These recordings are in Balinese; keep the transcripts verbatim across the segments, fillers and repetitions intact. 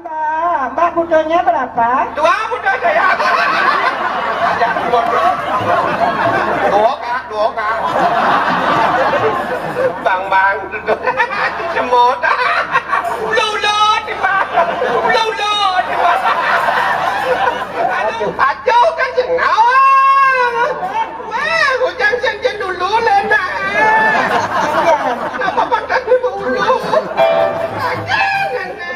Mbak, Mbak, butuhnya berapa? Dua butuh saya. Ya, dua, dua. Dua, Kak, dua, Kak. Bang, bang, duduk. Semut. Ulo, ulo, tiba. Ulo, ulo, tiba. Aduh, aduh, kan sengawa. Wah, hujan sing dulu, Lena. Kenapa pantatmu bulu? Aduh, Lena.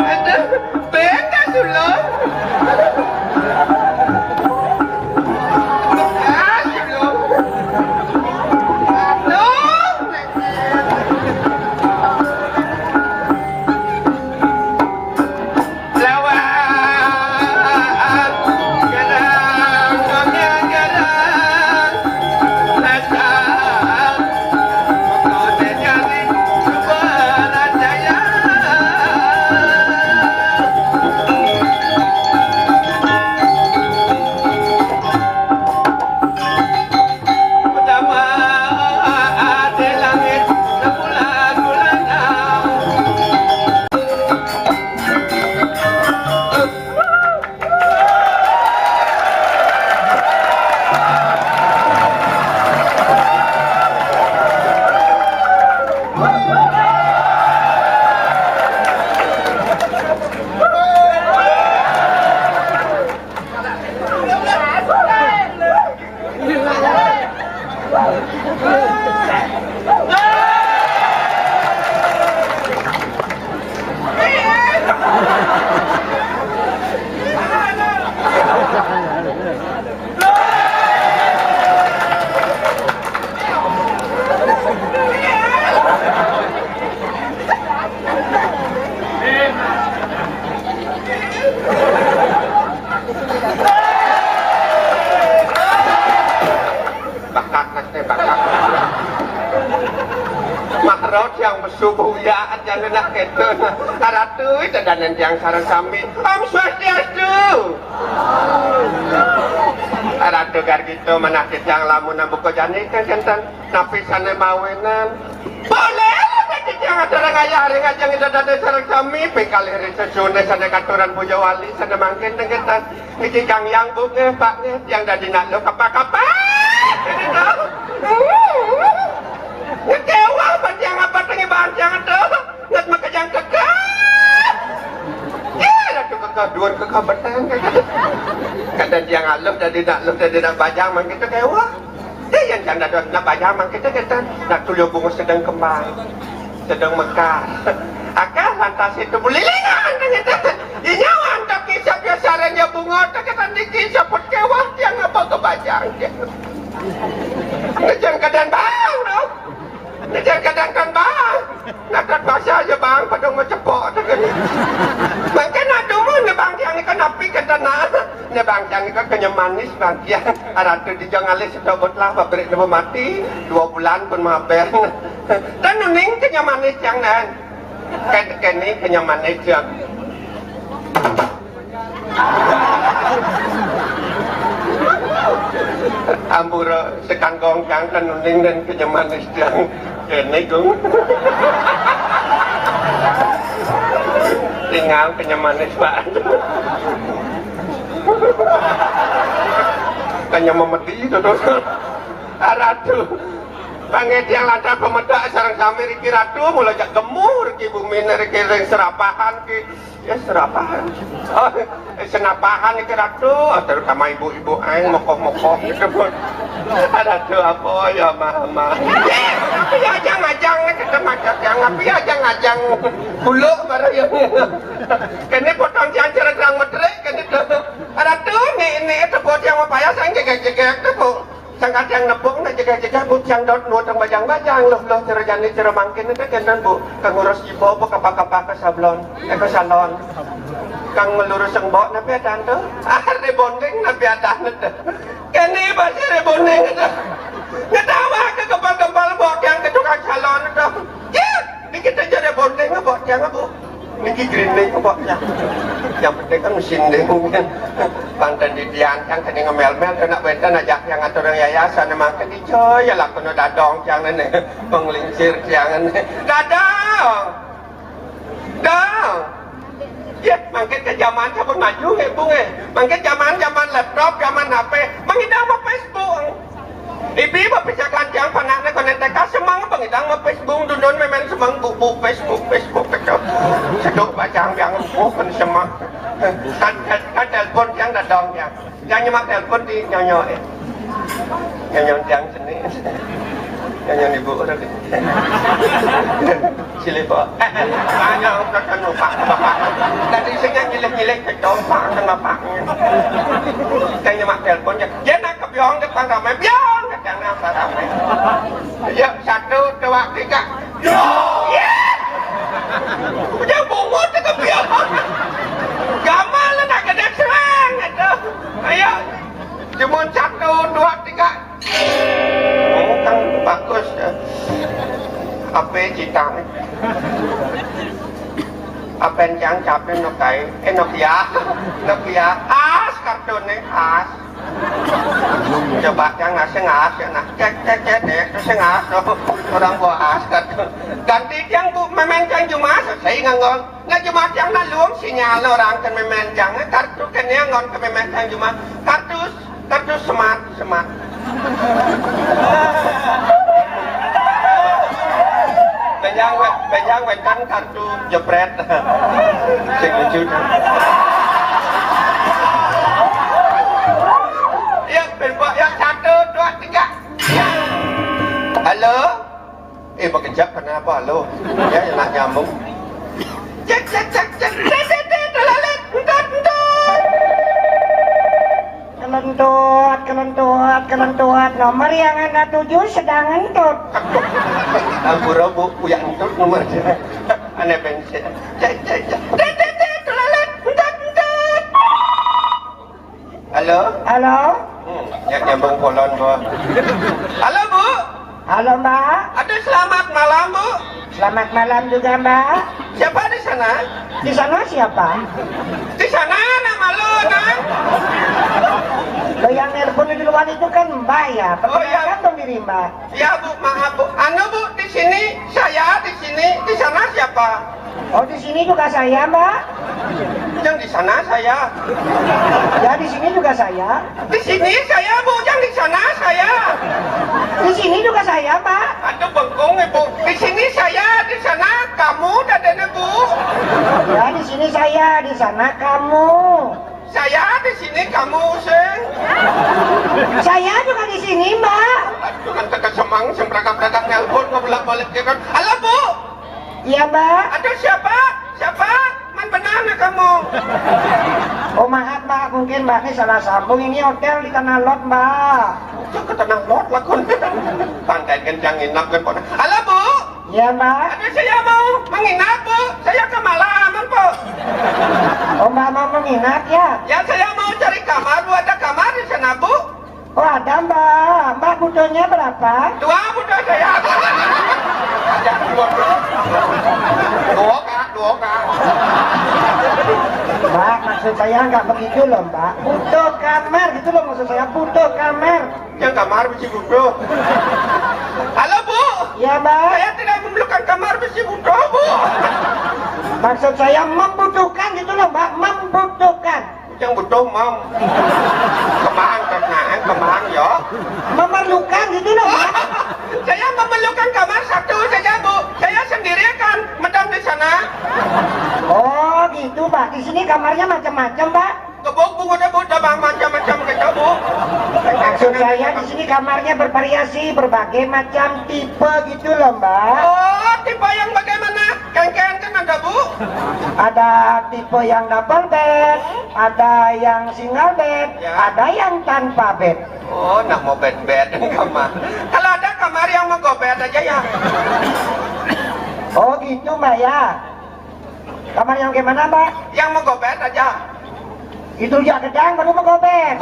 Aduh, beda sulung. Ah, sulung. Aduh, Bakak, Mas, teh, bakak. Makrot yang besubuh ya, jangan nak gitu. Aratu, itu danan yang sareng sami. Om Swastiastu. Aratu gargito, manakit yang lamun buka jani kan kenten. Napi sane mawinan. Boleh, dadi yang ada orang ayah, hari ngajeng itu dadi sareng sami. Pingkal iri sesune sane katuran Boyowali, sane mangkin tengetan. Niki Kang Yang, Bu, nggih, Pak, nggih, yang dadi nak lo kapa-kapa. Ini tahu. Ngecewa, Pak, yang apa, tengi bahan yang itu. Ngat makejang kekeh. Ya, ratu kekeh, duan kekeh, beteng, kekeh. Kadang yang aluh, dadi nak lo, dadi nak bajang, mangkin kecewa. Deh, yang janda dot nak bajang, mangkin kecewa. Nak tuyo bunga sedang kembang. Sedang mekar. Akeh lantas itu bulilingan, ternyata. Inyawan tapi sabya sarenya bunga, ternyata niki sabut kewah, tiang apa kebajang. Ngejeng kedan bang, no. Ngejeng kedan kan bang. Nakat bahasa aja bang, padung mecepok, ternyata. Mangkin aduh, ne bang, tiang ini kan api kedan, nah. Ne bang, tiang ini kan kenyam manis, bang. Ya, aratu di jong alis sedobot lah, pabrik ne mati, dua bulan pun maben. Dan nuning kenyam manis tiang, nan. Ken-, kene kenyam manis, Jang. Ampura sekangkong kang kenuning dan kenyam manis, Jang. Kene, Gung. Tinggal kenyam manis, Pak. Kenyam memedi itu, tuh. Aratu. Pangedian lantaran pemedak sareng sami riki ratu, mula jak gemuh riki bumi riki ring serapahan ki. Ya, serapahan. Oh, senapahan iki ratu, terutama ibu-ibu aing mokoh-mokoh gitu, pun. Ratu apa ya, mama? Ya, ajang-ajang, kita macet yang apa ya, ajang-ajang. Buluk baru ya. Kene potong jancar terang medrek, kene tuh. Ratu, nih, nih, itu buat yang mau payah, saya jegek-jegek tuh, Bu. Sangkat yang nepuk, nah, jegek-jegek, Bu. Yang dot nuwut bajang-bajang, luh, luh, cara jani, cara mangkin, itu kenten, Bu. Kang ngurus ibo, apa kapa-kapa ke sablon, eh, ke salon. Kang ngelurus embok, napi adan tu? Ah, rebonding, napi adan tu? Kene bahasa rebonding tu. Ngetawa ke kepal-kepal bok yang ke tukang salon tu. Ya, dikit aja rebonding bok yang, Bu. Niki grinding kok ya. Yang penting kan mesin deh mungkin. Panten di tiang yang kena ngemel-mel kena benten aja yang ngatur yang yayasan emang kan dicoy ya lah kena dadong yang ini penglingsir yang ini dadong dong. Ya, mangkin ke zaman sampun maju nggih, Bu, nggih. Mangkin zaman, zaman laptop, zaman H P, mangkin apa Facebook. Ibi bapisakan tiang panakna konen T K semeng pangidang mapesbung dundun memen semeng buk-buk Facebook, Facebook kecok. Sedok bacang tiang empuk kan semeng. Kan, kan, kan telepon tiang dadong tiang. Tiang nyemak telepon di nyonyo, eh. Nyonyo tiang seni. Nyonyo ibu udah di. Silih, Pak. Tanya udah kan bapak, bapak. Tadi saya ngiling-ngiling ke bapak kan bapaknya. Tiang nyemak telepon ya. Dia nak ke biong depan ramai, biong ke tiang apa ramai. Ya, satu, dua, tiga. Yo! Ya! Udah bungut ke biong. Gamal nak kena serang itu. Ayo. Cuma satu, dua, tiga. Oh, kan bagus ya. Apa cita? Apa yang capek nok kai? Eh, Nokia. Nokia. As kartuné, as. Coba yang nasi ngas ya nah. Cek, cek, cek deh, terus ngas tuh. Orang gua as kartun. Ganti yang Bu memen yang Jumas, saya nganggon. Nah, Jumat yang nalung sinyal orang ke memen yang kartu kene nggon ke memen yang Jumat. Kartu, kartu semat, semat. Benjang we-, benjang wetan kartu jepret. Sing lucu tuh. Ya, ben, ya, satu, dua, tiga. Halo? Eh, bekejap kenapa lo? Ya, enak nyambung. Cek, cek, cek, cek. Tet, tet, tet, telalit. Entut, entut. Kelentut, kelentut, kelentut. Nomor yang Anda tuju sedang entut. Ampura, Bu, uyak entut nomornya. Aneh bensin. Cek, cek, cek. Tet, tet, tet, telalit. Entut, entut. Halo? Halo? Hmm, ya nyambung kolon, Bu. Halo, Bu. Halo, Mbak. Aduh, selamat malam, Bu. Selamat malam juga, Mbak. Siapa di sana? Di sana siapa? Di sana anak malu, Nang. Loh, yang nelpon di luar itu kan Mbak ya. Oh, iya. Perkenalkan dong diri, Mbak. Ya, Bu, maaf, Bu. Anu, Bu, di sini saya, di sini, di sana siapa? Oh, di sini juga saya, Mbak. Yang di sana saya. Ya, di sini juga saya. Di sini saya, Bu. Yang di sana saya. Di sini juga saya, Mbak. Aduh, bengkung, Ibu. Di sini saya, di sana kamu, dadanya, Bu. Ya, di sini saya, di sana kamu. Saya di sini, kamu sing. Saya juga di sini, Mbak. Aduh, kan teka semang, sing beragak-beragak nelpon, ngebelak-balik dia kan. Halo, Bu. Iya, Mbak. Aduh, siapa? Siapa? Man benar nih kamu? Oh, maaf, Mbak. Mungkin Mbak ini salah sambung. Ini hotel di Tanah Lot, Mbak. Cek ke Tanah Lot, lakon. Pantai kencang nginap kan, Pak. Halo, Bu. Iya, Mbak. Aduh, saya mau menginap, Bu. Saya kemalaman, Bu. Oh, Mbak mau menginap, ya? Ya, saya mau cari kamar, Bu. Ada kamar di sana, Bu? Oh, ada, Mbak. Mbak butuhnya berapa? Dua butuh saya. Ada dua, dua. Dua, Kak, dua, Kak. Mbak, maksud saya nggak begitu loh, Mbak. Butuh kamar gitu loh, maksud saya butuh kamar. Yang kamar bisi butuh. Halo, Bu. Ya, Mbak. Saya tidak memerlukan kamar bisi butuh, Bu. Maksud saya membutuhkan gitu loh, Mbak. Membutuhkan. Yang butuh, Mam. Kembang, kembang, kembang, yo. Memerlukan gitu loh, Mbak. Saya memerlukan kamar satu saja, Bu. Saya sendiri kan, madam di sana. Oh, gitu, Mbak. Di sini kamarnya macam-macam, Mbak. Kebuk bungut, Bu, ada bang macam-macam kita, Bu. Maksud saya di sini kamarnya bervariasi, berbagai macam tipe gitu loh, Mbak. Oh, tipe yang bagaimana? Kéngkén kan ada, Bu? Ada tipe yang double bed, ada yang single bed, Ya. ada yang tanpa bed. Oh, nak mau bed-bed kamar. Kalau ada kamar yang mau gobet aja ya. Oh gitu, Mbak, ya. Kamar yang gimana, Mbak? Yang mau gobet aja. Itu ya gedang baru mau gobet.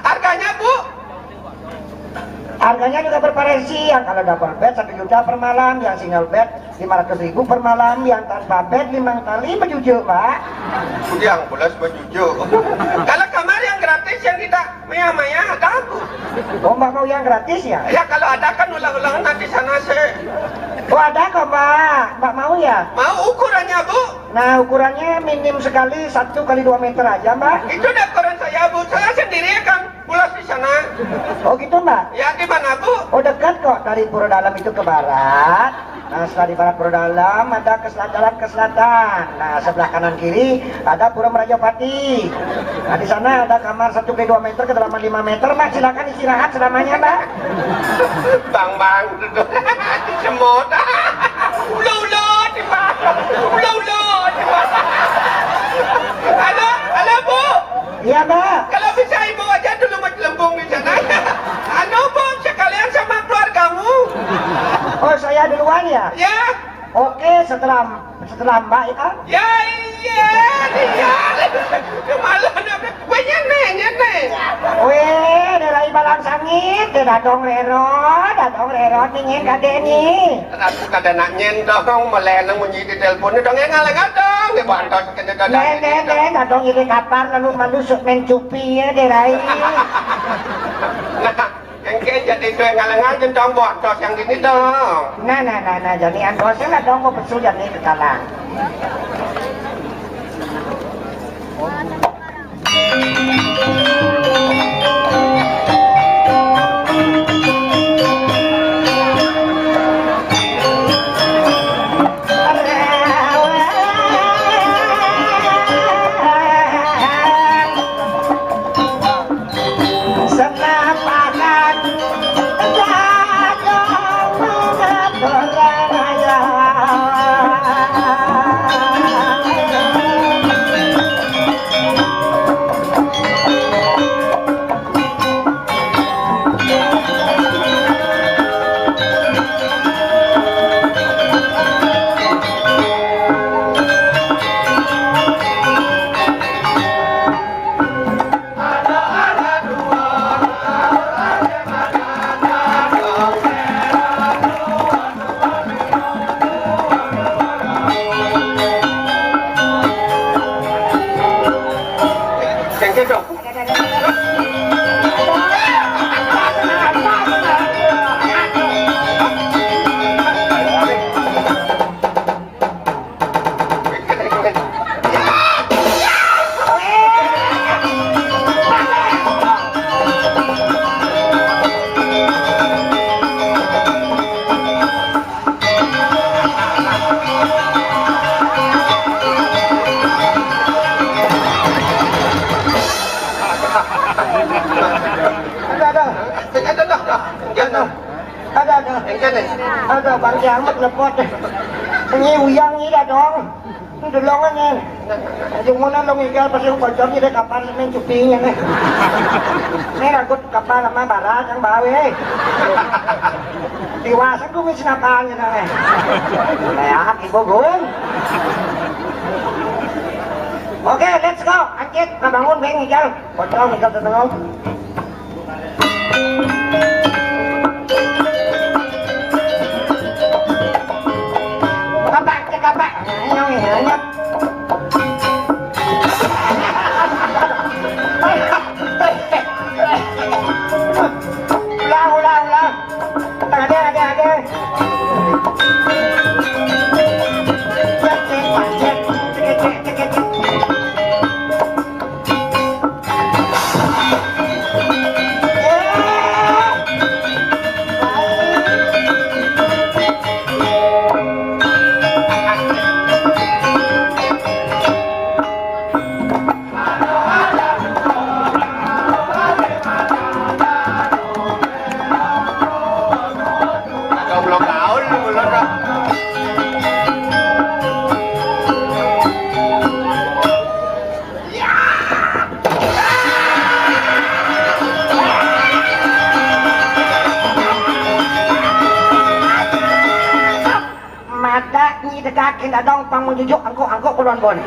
Harganya, Bu? Harganya juga bervariasi. Yang kalau double bed satu juta per malam, yang single bed lima ratus ribu per malam, yang tanpa bed lima kali bejujuk, Mbak. Yang plus bejujuk. Kalau kamar yang gratis yang tidak maya-maya ada, Bu? Oh, Mbak mau yang gratis ya? Ya, kalau ada kan ulang-ulangan nanti sana sih. Oh, ada kok, Mbak. Mbak mau ya? Mau ukurannya, Bu? Nah, ukurannya minim sekali satu kali dua meter aja, Mbak. Itu udah ukuran saya, Bu. Saya sendiri kan pulas di sana. Oh gitu, Mbak? Ya, di mana, Bu? Oh, dekat kok dari Pura Dalam itu ke barat. Nah, setelah di barat Pura Dalam ada ke selatan, jalan ke selatan. Nah, sebelah kanan kiri ada Pura Merajapati. Nah, di sana ada kamar satu kali dua meter, kedalaman lima meter, Mbak. Silakan istirahat selamanya, Mbak. Bang, bang, duduk. Semut. Ulo, ulo, di mana? Ulo, ulo, di mana? Halo, halo, Bu. Iya, Mbak. Kalau bisa Ibu aja dulu mau lembung di sana. Anu, Bu, sekalian sama keluargamu. Oh, saya duluan ya? Ya. Oke, setelah setelah Mbak ya. Ya, iya, iya. Malah ada. Weh, nyene, nyene. Weh, darai balang sangit, dia dadong rero, dadong rero, ningin kadé ni. Aku kada nak nyén dong, malah nang munyi di telepon ni dong, yang ngalang dong, dia bantos kena dadong. Den, den, den, dadong iri kapar lalu malu suk main cupi ya, darai. Nah, engke jadi duwe ngalengan jentong botos yang gini dong. Nah, nah, nah, nah, jani antos lah dong, mau pesu jani kekalan. Ada, ada. Ada, ada. Ada. Ada, ada. Yang kene. Ada, bang kiamat lepot. Ini uyang ini dah dong. Itu delongan ni. Yang mana lo ngigal pasti bocor ni deh kapal main cupingnya ni. Ini ragut kapal sama barat yang bawa. Tiwasan gue mesti apaan gitu ni. Kayak ibu gue. Oke, let's go. Angkit, kita bangun, beng, ngigal. Pocong, ngigal tetengok. Kapak, cek kapak. Nyong, nyong, nyong. Ulang, ulang, ulang. Ade, ade, ade. Kita dong pang menjujuk angkuk-angkuk kulon bon.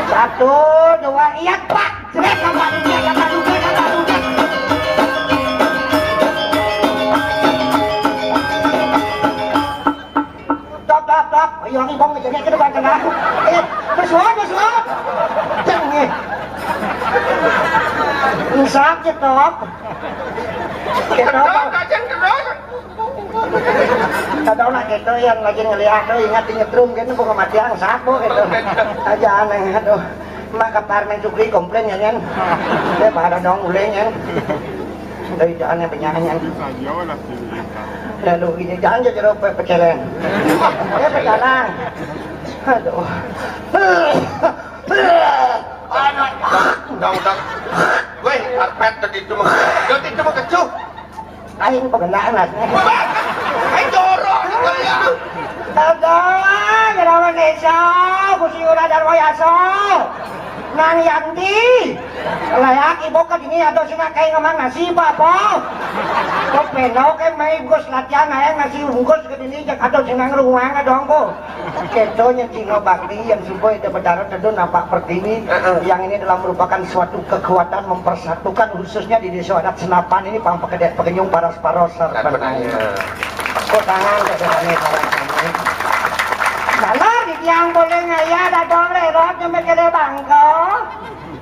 Satu, dua, iya, pak. Jebret, gambar duit, gambar duit, gambar duit. Tok, tok, tok. Ayo, ini bong, jadi kita bantu lah. Eh, besuap, besuap. Jangan, eh. Insap, cetok. Cetok. Terus, terus. Kadang nak gitu, yang lagi ngeliat tuh, ingat di nyetrum gitu, bukan mati yang sapu gitu. Aja aneh, aduh. Mak kepar main Sukri komplain ya, kan? Dia pada dong uleng, kan? Dari jangan yang penyanyi, kan? Lalu ini jangan jadi rope pecelen. Dia pecalang. Aduh. Anak. Dong, dong. Weh, karpet tadi itu mah. Dot itu mah kecuh. Aing pegenaan lah. Aing jorok gitu ya. Ada, jerawan desa, kusi ulah darwayasa. Nang Yanti. Layak ibu ke dini atau sina kayak ngemang nasi apa? Kok peno kayak mai gus latihan ayang nasi bungkus ke dini, cek atau sina ngeruang dong kok. Keto yang Cino Bakti yang supaya itu Betara Tedun nampak pertiwi. Heeh. Yang ini adalah merupakan suatu kekuatan mempersatukan khususnya di desa adat Senapan ini pang pekedek pekenyung paras paros. Benar. Kok tangan kok berani para kami. Kalau di tiang boleh ngaya dadong lerot nyampe kede bangko.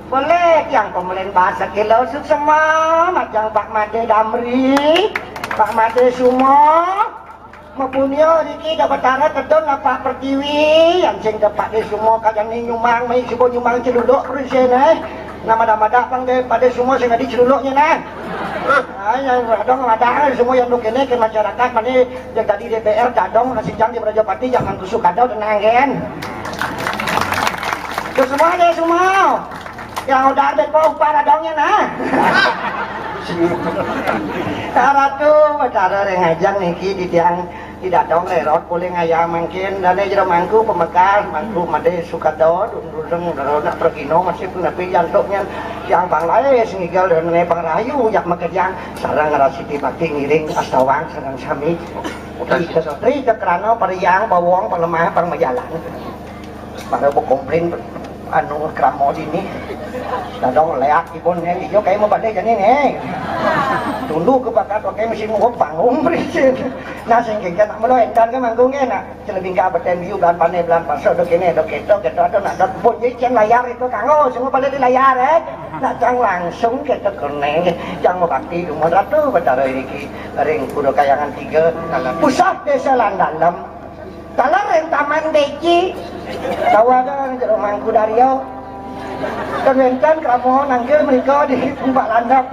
Boleh tiang pemelen bahasa kilo suksema macam Pak Made Damri, Pak Made Sumo. Mapunyo niki da Betara Tedun apa pertiwi, yang sing dapat di semua kajang ni nyumang, mai sibo nyumang celuluk perisen, eh. Nama dah madak pang daripada semua sing adi celuluknya nah. Ah, yang radong madak semua yang nuk ini ke masyarakat mani yang tadi D P R dadong nasi jang di Prajapati jangan kusuk kadau tenang kan. Terus semua deh semua. Yang udah ada kau upah radongnya nah. Taratu Betara rengajang niki di tiang tidak dong lerot boleh ngaya mangkin dane jero mangku pemekas mangku made sukado dudung dudung nak pergino masih pun tapi jantuknya yang pang lae sengigel dan ne pang rayu jak makejang sarang ngerasi bakti ngiring astawang sarang sami. Tri ke tri ke kerana pada yang bawang pada lemah pang majalan. Pada bekomplain anu kramo dini. Dadong leak ibun ne ijo kayak mau pada jani ne. Tunduk ke bakat pakai mesin gua panggung berisi. Nah sing kengke nak melo endan ke manggung nak. Celebing ka beten biu bulan pane bulan paso dok ini dok keto keto atau nak dok pun jadi cen layar itu kanggo semua pada di layar eh. Nak cang langsung keto kene cang bakti rumah ratu betara iki ring kudo kayangan tiga. Pusat desa Landalem. Talar yang taman beji. Tawa kan jero mangku dario. Kementan kamu nangkil mereka di tempat landap.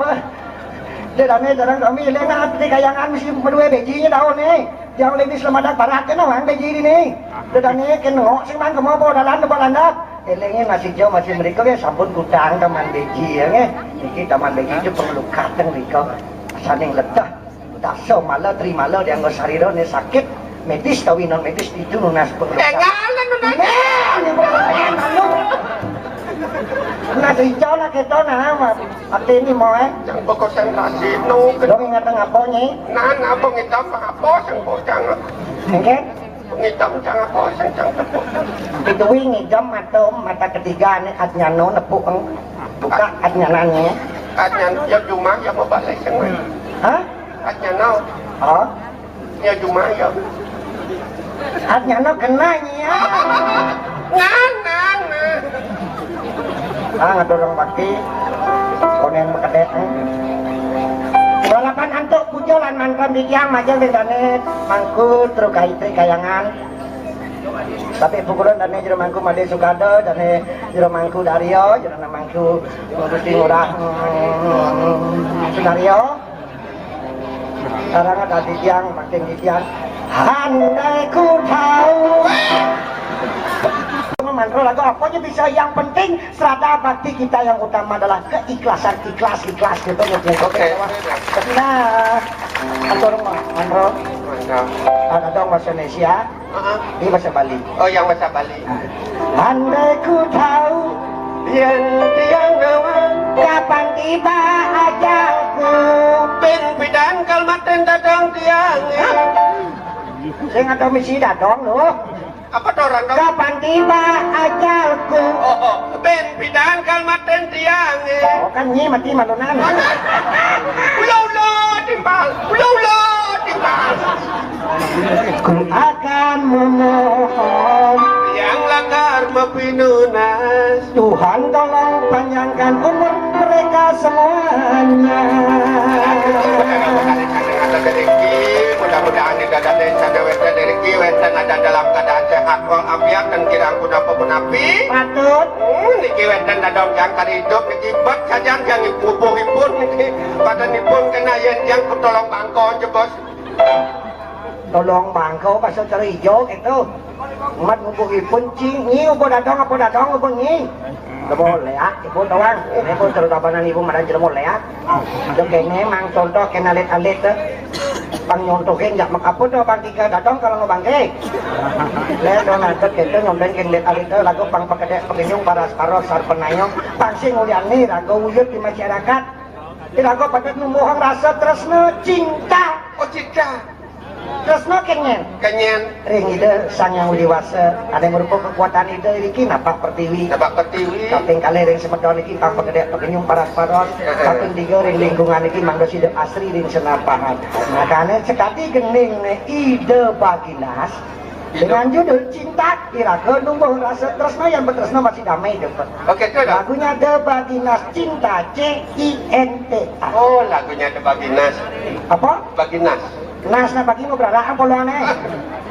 Dia dane jarang kami lena di kayangan mesti berdua bejinya daun nih. Yang lebih selamat barat kan orang beji ini. Dia dane kena ngok sing nang kemo bawa dalan tempat landap. Elenge masih jauh masih mereka ya sampun kutang taman beji ya nggih. Iki taman beji itu perlu kateng mereka. Saning letah. Dasa mala trimala dianggo sarira ne sakit medis tawi non medis itu nunas pengeluh. Enggak, nunas. Nah, nunas hijau lah kita nah, Mas. Arti ini mau eh. Yang pokok sensasi nu. Lo ingat apa nyi? Nah, apa ngitam apa sing bocang? Oke. Ngitam cang apa sing cang tepuk. Itu wi ngidam mata mata ketiga ne adnyano nepuk eng. Buka adnyanane. Adnyan ya cuma ya mau balik sing. Hah? Adnyano. Oh. Ya cuma ya. Adnyano kena ya. Ngan ngan. Ah, ngatur orang bakti. Konen bekedek. Balapan antuk puja lan mangkon bikiang majeng dene mangku trukai tri kayangan. Tapi pukulan dane jero mangku Made Sukada, dane jero mangku Dario, jero mangku Gusti Ngurah, hmm, Sunario. Karena tadi tiang makin di tiang. Handai ku tahu. Mantra lagu apa aja bisa, yang penting serada bakti kita yang utama adalah keikhlasan, ikhlas, ikhlas gitu ya. Oke. Nah, atur mantra. Ada dong bahasa Indonesia. Ini bahasa Bali. Oh, yang bahasa Bali. Andai ku tahu yang tiang nama kapan tiba ajalku. Pin pidan kalmaten datang tiang. Sing ada misi datang loh. Apa to orang to? Kapan tiba ajalku? Oh, oh, ben pidan kal maten tiang, eh. Oh, kan nyi mati malunan. Ulo, ulo, timpal. Ulo, ulo, timpal. Ku akan memohon. Yang langgar mapinunas. Tuhan, tolong panjangkan umur mereka semuanya. Mudah-mudahan di dada desa wénten rezeki, wénten ada dalam keadaan sehat walafiat dan kirang punapa punapi. Patut. Hmm, niki wénten dadong tiang kari idup niki, bet sajan tiang ibu-ibu niki. Pada nipun kena yén tiang kutolong bangko jebos. Tolong bangko, basa cara ijo gitu. Mat ngubuhipun, Ci, nyi, ubuh dadong, apa dadong, ubuh nyi? Ubuh léak, ibu doang. Ibu terutabanan ibu madan jelema léak. Itu kéné, mang contoh kéné alit-alit, eh. Pang nyontohin, jak mek apa tuh, bang tiga dadong kalau ngebangke. Lé, tuh, nangkep gitu, nyontohin kéné alit-alit, eh, lagu pang pakedék, pagenyung, paras-paros, sarpenayong, pang sing ulian nih, lagu wuyut di masyarakat. Iraga patut numbuhang rasa tresna, cinta. Oh, cinta. Tresna kenyén. Kenyén. Ring Ida Sang Hyang Widhi Wasa, ané ngrupa kekuatan Ida niki napak pertiwi. Napak pertiwi. Kaping kalih ring semeton niki pang pakedék pagenyung paras-paros. Heeh. Kaping tiga ring lingkungan niki mangda sida asri ring senapahan. Makané sakadi gending Ida Baginas. Dengan judul Cinta, iraga numbuh rasa tresna, yang betresna masih damai, Depet. Oke, itu dah. Lagunya The Baginas Cinta, C I N T A. Oh, lagunya The Baginas. Apa? Baginas. Nas na bagi mau beraraan poloane.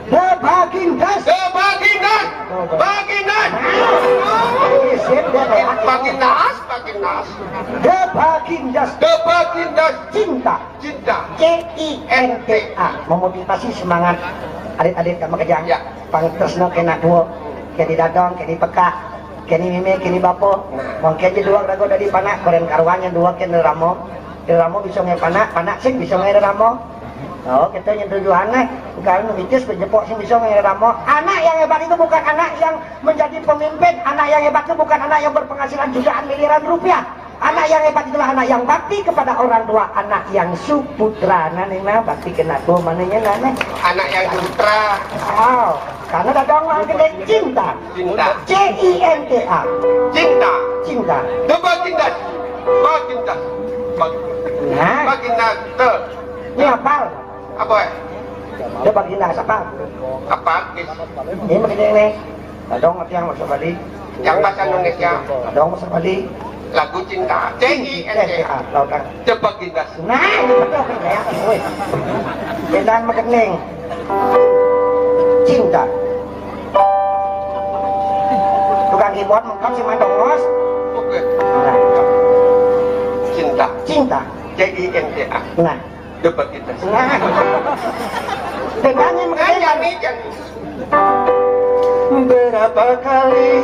The Bagindas. The Baginas. Oh, Baginas. Nah. Ini sip, dia Bagi-, kayak Baginas, Baginas. The Bagindas. The Bagindas. Cinta. Cinta. C I N T A, memotivasi semangat alit-alit ka makejang. Ya. Pang tresna kena dua, keni dadong, keni pekak, keni mimih, keni bapa. Nah. Mungkin je dua raga dadi panak, koren karuan yang dua kena rama. Rama bisa ngai panak, panak sing bisa ngai rama. Oh, kita yang tujuan nih, kalau mitis penjepok sing bisa ngai rama. Anak yang hebat itu bukan anak yang menjadi pemimpin, anak yang hebat itu bukan anak yang berpenghasilan jutaan miliaran rupiah. Anak yang hebat itulah anak yang bakti kepada orang tua, anak yang suputra. Nah, nih, nah, bakti kena dua mananya, nah, nah. Anak yang sutra. Oh, karena dadong gedé cinta. Cinta. C I N T A. Cinta. Cinta. The Baginda. Baginda. Bag-, nah. Baginda. Ini apa? Apa, eh? Dia Baginda siapa? Apa? Ini begini nih. Dadong tiang bahasa Bali. Yang bahasa Indonesia. Dadong bahasa Bali. Lagu cinta. C I N T A. Tahu kan? Coba kita. Nah, ini betul kan ya. Woi. Jangan makening. Cinta. Tukang keyboard mengkap si Mandongos. Oke. Nah. Cinta. Cinta. C I N T A. Nah. Dapat kita. Nah. Dengan yang Nah, jangan, jangan. Berapa kali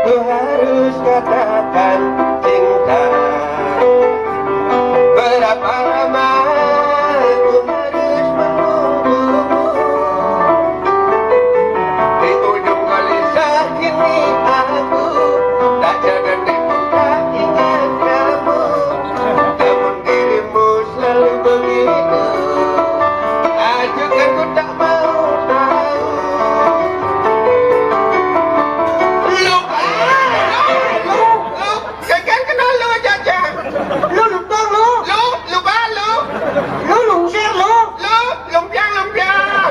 ku harus katakan cinta? Berapa lama ku harus menunggumu? Di ujung gelisah kini aku tak sedetik pun tak ingat kamu. Namun dirimu selalu begitu. Acuhkan ku tak mau tahu. Lu, lu, lu, lu, jangan kenal lu aja, Cang. Lu luntang lu. Lu, lu balu. Lu lungsir lu. Lu, lumpiang, lumpiang.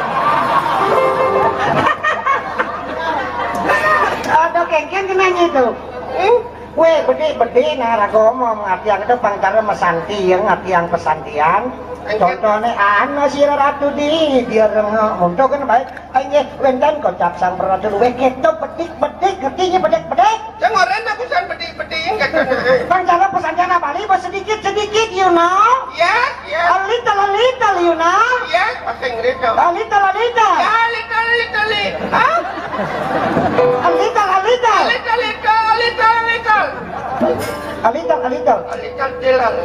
Ada kengkeng kenanya itu. Hmm? Wéh, bedik-bedik, nah, raga omong, atiang itu pang cara mesanti, yang atiang pesantian. Contohnya, ana sira ratu di, biar rengek, muntuk kan baik. Inggih, wénten kocap sang peratu luwih, kéto bedik-bedik, ngerti nggih bedik-bedik? Sing ora nak pisan bedik-bedik, katanya. Pang cara pesantian Bali, sedikit-sedikit, you know? Yes, yes. A little, a little, you know? Yes, bahasa Inggris dong. A little, a little. Ya, little, little, little. Hah? A little, a little. A little, little, little, little. A little, a little. A little, little.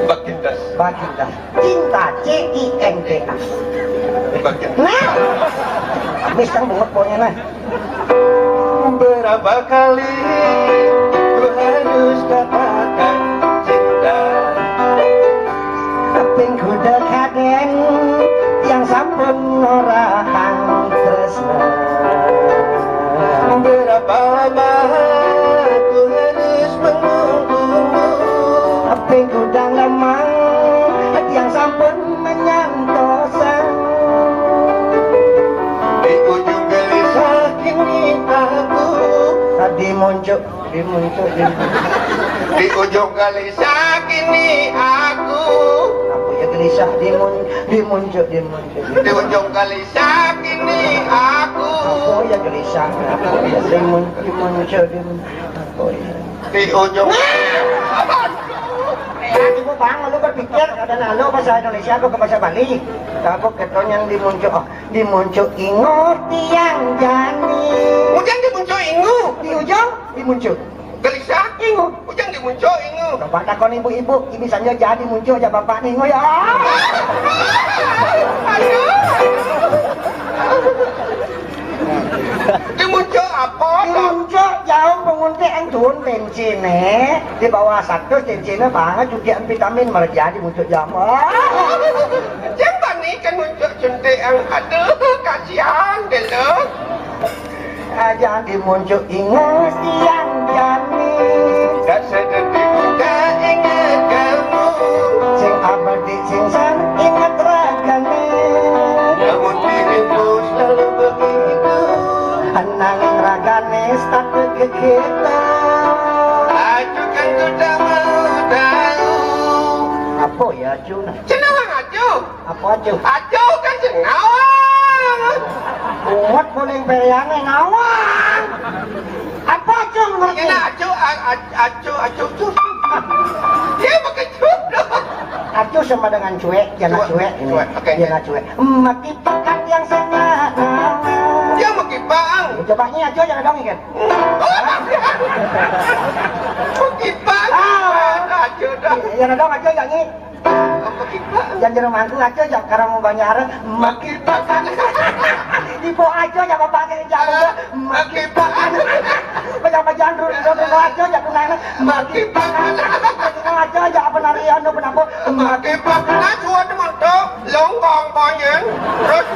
Baginda. Baginda. Cinta, C I N T A. Baginda. Nah. Habis kan bungut pokoknya, nah. Berapa kali ku harus katakan cinta? Ping kuda kadén, ya Di muncuk, di muncuk, di muncuk. Di ujung gelisah kini aku. Apa ya gelisah? Di mun-, di muncuk, di muncuk. Di ujung gelisah kini aku. Apa ya gelisah? Apa ya di mun-, di muncuk, di mun-, apa ya? Di ujung. Ya, ibu bang, lu berpikir, ada nalo bahasa Indonesia apa ke bahasa Bali? Apa ketonyang di muncuk? Oh, di muncuk inguh tiang jani. Ujang di muncuk inguh. Di ujung, di muncuk. Gelisah. Inguh. Ujang di muncuk inguh. Coba takon ibu-ibu, ini saja jadi muncul aja bapak nih, inguh ya. Aduh. Di muncuk apa? Di muncuk jauh penguntik entun bensinnya. Di bawah satu cincinnya banget juga vitamin merjadi muncul jam. Yang bani kan muncul suntik yang aduh kasihan deh lo. Aja di muncul ingus tiang jani. Tak sedih juga ingat kamu. Sing abadi sing san ingat ragane. Namun dirimu selalu begitu. Nanging ragane status kita. Aku kan ku tak mau tahu. Apa ya, Jun? Senawang aja. Apa aja? Aja kan senawang. Kuat boleh bayangin nawang. Apa aja ngerti? Ini aja, a-, a-, aja, aja, aja. Dia pakai jodoh. Aja sama dengan cuek, dia nak cuek. Cuek, cuek, oke, dia nak cuek. Mati pekat yang sangat. Dia mau kipang. Coba ini aja jangan dong ikan. Mau kipang. Ah. Aja dah. Ya, ya dong aja yang ini. Mau kipang. Yang jeruk mangkuk aja ya, karena mau banyak arah. Mau kipang. Di bawah aja ya, bapak kayak jauh. Mau kipang. Banyak-banyak dulu, dulu, dulu aja ya, kunana. Mau kipang. Mau aja ya, apa nari, anu, kenapa? Mau kipang. Nah, suatu montok, longgong, banyak. Terus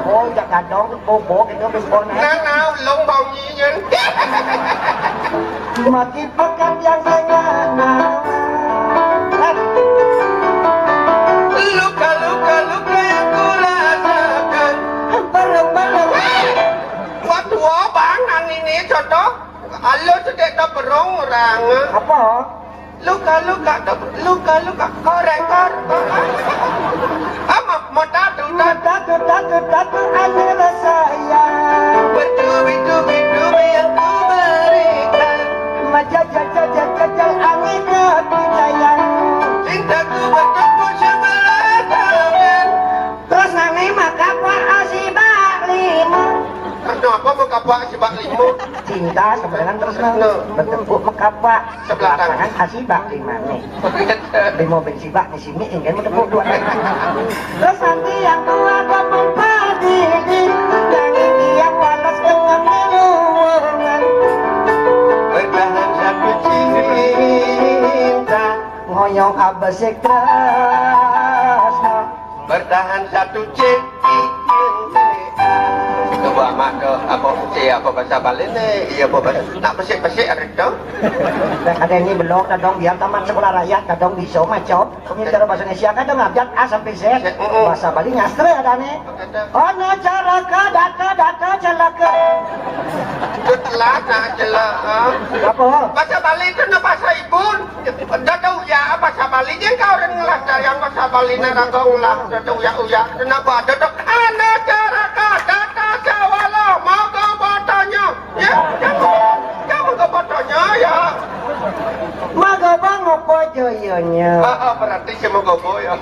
Oh, jak gadong, bobo gitu, bengkol. Nah, nah, long bau nyinyir. Mati pekat yang saya nah. Luka-luka, luka yang kurasakan. Belum, belum. Wah, tua bang, nang ini contoh. Alo sedek tak berong orang. Apa? Luka-luka, luka-luka, korek-korek. Ama, mata tu, mata tu, mata tu, mata tu, ane rasa ya. Bertubi-tubi-tubi yang ku berikan. Majajal-jajal-jajal ane kepercayaan. Cintaku bertepuk sebelah tangan. Terus nane maka apa asibak lima? Kenapa maka apa asibak lima? Cinta sama dengan terus bertepuk maka apa? Sebelah tangan. Asibak di mana? Di mobil sibak, di sini, kan, mau tepuk dua. Terus nanti yang tua kau pun padi, yang dia panas dengan minuman. Bertahan satu cinta. Ngoyong abesik tresno. Bertahan satu C. Coba mak ke apa C apa bahasa Bali ni? Iya apa bahasa? Nak besik-besik ada tu. Dah ada ni belum, kadang biar tamat sekolah rakyat, kadang bisa macam. Kami cara bahasa Indonesia kadang abjad A sampai Z. Bahasa Bali nyastra ada ni. Ana cara ke data data celaka. Itulah nak celaka. Apa? Bahasa Bali tu nak bahasa ibu. Dada uya bahasa Bali je kau orang ngelah sayang bahasa Bali nak raga ulah dada uya-uya. Kenapa? Dada ana cara ka data sawala mau kau bertanya. Ya, kamu, kamu kau bertanya ya. Magoba ngopo joyonya? Ah, ah, berarti si Magoba ya.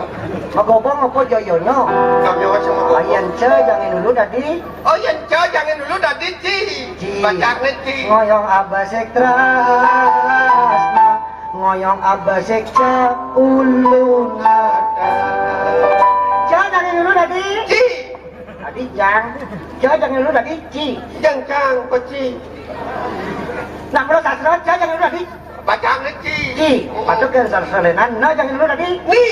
Magoba ngopo joyonya? Kami masih Magoba. Ayan ce jangan dulu tadi. Oh, yang ce jangan dulu tadi ci. Ci. Baca ni ci. Ngoyong abesik tresno. Ngoyong abesik ce ulu nada. Jangan dulu tadi. Ci. Tadi jang. Jangan dulu tadi ci. Jang jang peci. Nak mula sastra jangan dulu tadi. Baca ni ci. Ci. Patut ke sastra lenan. Nah, jangan dulu tadi. Ni.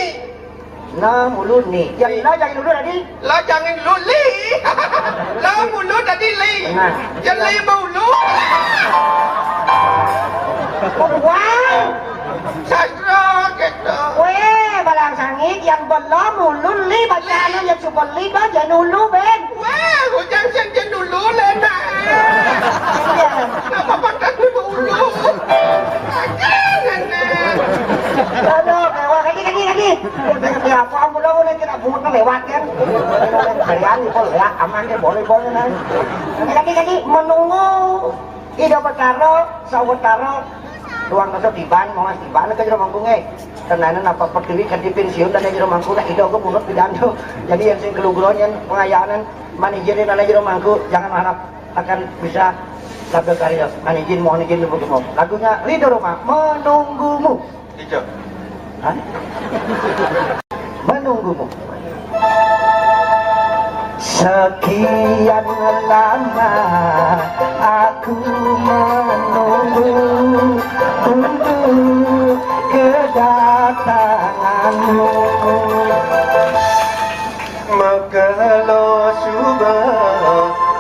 Nah, mulu ni. Yang nah jangan dulu tadi. Lah jangan dulu li. Lah mulu tadi li. Nah. Jeli mulu. Wah. Sastra gitu. Weh, balang sangit yang belum mulu li baca anu yang super li bah jangan dulu ben. Wah, hujan sen jangan dulu lah nak. Iya. Nama Kalian itu ya, aman deh, boleh-boleh, nah. Lagi-lagi menunggu Ida Betara, sawetara, ruang kasa tiban, mau tiban ke jero mangkung, eh. Tenanan apa pertiwi kan pensiun dan jero mangkung, nah, Ida ke munut pidan tuh. Jadi yang sing keluguran yang pengayanan, manijinin anak jero mangkung, jangan harap akan bisa labda karya. Manijin, mohon izin dulu, mohon. Lagunya Ridho Rhoma, Menunggumu. Ijo. Hah? Menunggumu. Sekian lama aku menunggu untuk kedatanganmu. Makelo suba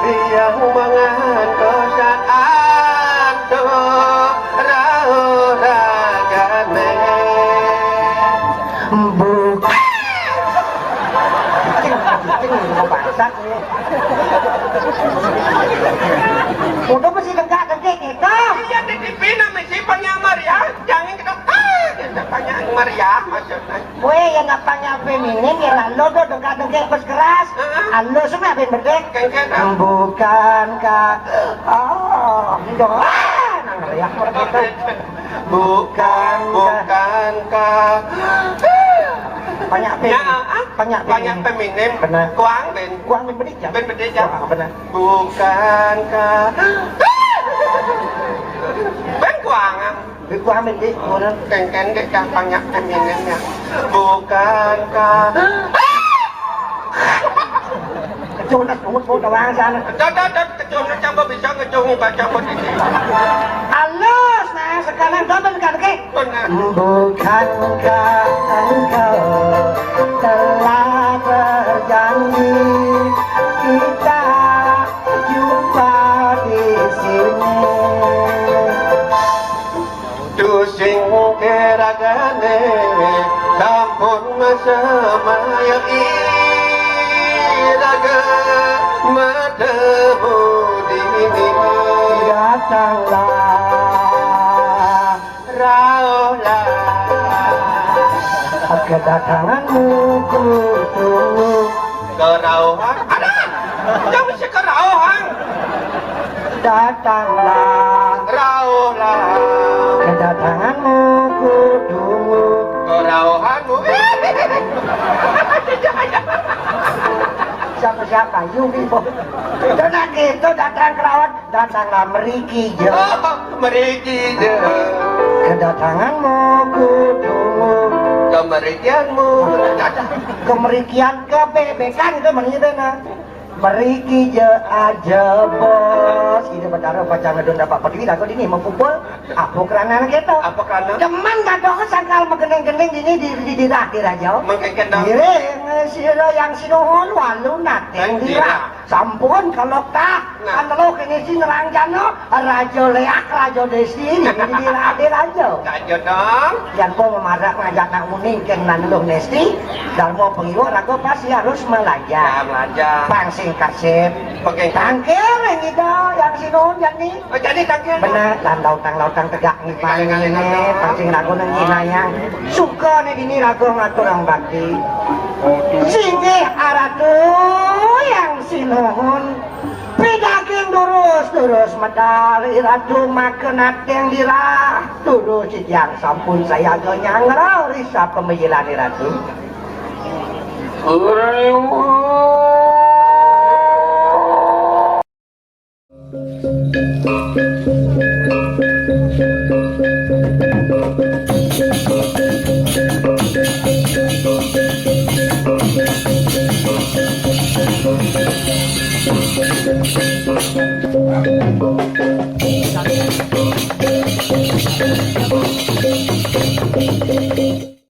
riang mangan dosaat do rauh ragane. Bukan. Cicing, cicing, mau bangsat nih. Udah mesti dengkak-dengkik gitu. Iya, di T V namanya si Panyamar ya. Jangan kita, ah, kita Panyamar ya, maksudnya. Kowe yang apa nyampe minim ya, lalu do dengkak-dengkik bes keras. Heeh. Alus mah ben bedek. Kengken, ah. Bukankah, oh, dong, ah, nang riak mereka. Bukan, bukankah. Banyak pe-, ya, ah, banyak pe-, banyak peminim. Benar. Kuang ben. Kuang ben bedek ya? Ben bedek ya? Kuang, benar. Bukankah. Ben kuang, ah. Kuang ben bedek, benar. Kengken dek banyak peminim ya. Bukankah. Kecunat, ungut, mau tawang sana. Dot, dot, dot, kecunat, coba bisa ngecungi baca pot ini. Halus, nah, sekarang double kan, Ki? Benar. Bukankah engkau telah berjanji kita jumpa di sini? Tusing keragane sampun masamaya iraga matemu dini. Datanglah, rauhlah. Kedatanganmu kutunggu. Kerauhan. Ada. Jauh si kerauhan. Datanglah. Rauhlah. Kedatanganmu kutunggu. Kerauhanmu. Siapa-siapa? Yumi, Bo. Itu nak gitu, datang kerauhan. Datanglah meriki je. Oh, meriki je. Kedatanganmu kutunggu. Kemerikianmu. Kemerikian, kebebekan itu menit, nah. Meriki je aja, Bos. Ini Betara pacang ngedon dapat pergi, lagu ini mau kumpul. Apa kerana gitu? Apa kerana? Demen kado sangkal megening-gening ini di, di, di, di raja. Mengkeken dong. Diri, sira yang sinuhun, walu nateng dirah. Sampun, kalau tah, nah. Kan telu kene sing ngeranjano, Raja Leak, Raja Desi, ini di Raja. Raja dong. Yang kau memarak ngajak nak muning keng nanduh Nesti, Darmo Pengiwa, raga pasti harus melajah. Ya, melajah. Pang sing kasep. Pakai tangkil yang itu, yang sinun, yang ni. Oh, jadi tangkil. Benar, dan lautang-lautang tegak. Pangine, pang sing ragu nang jinayang. Sukane dini ragu ngaturang bakti. Singgih aratu yang sinuhun. Pidaging durus-durus medal Ratu makan ateng dirah. Durus titiang sampun sayaga nyanggra risa pemejilane Ratu.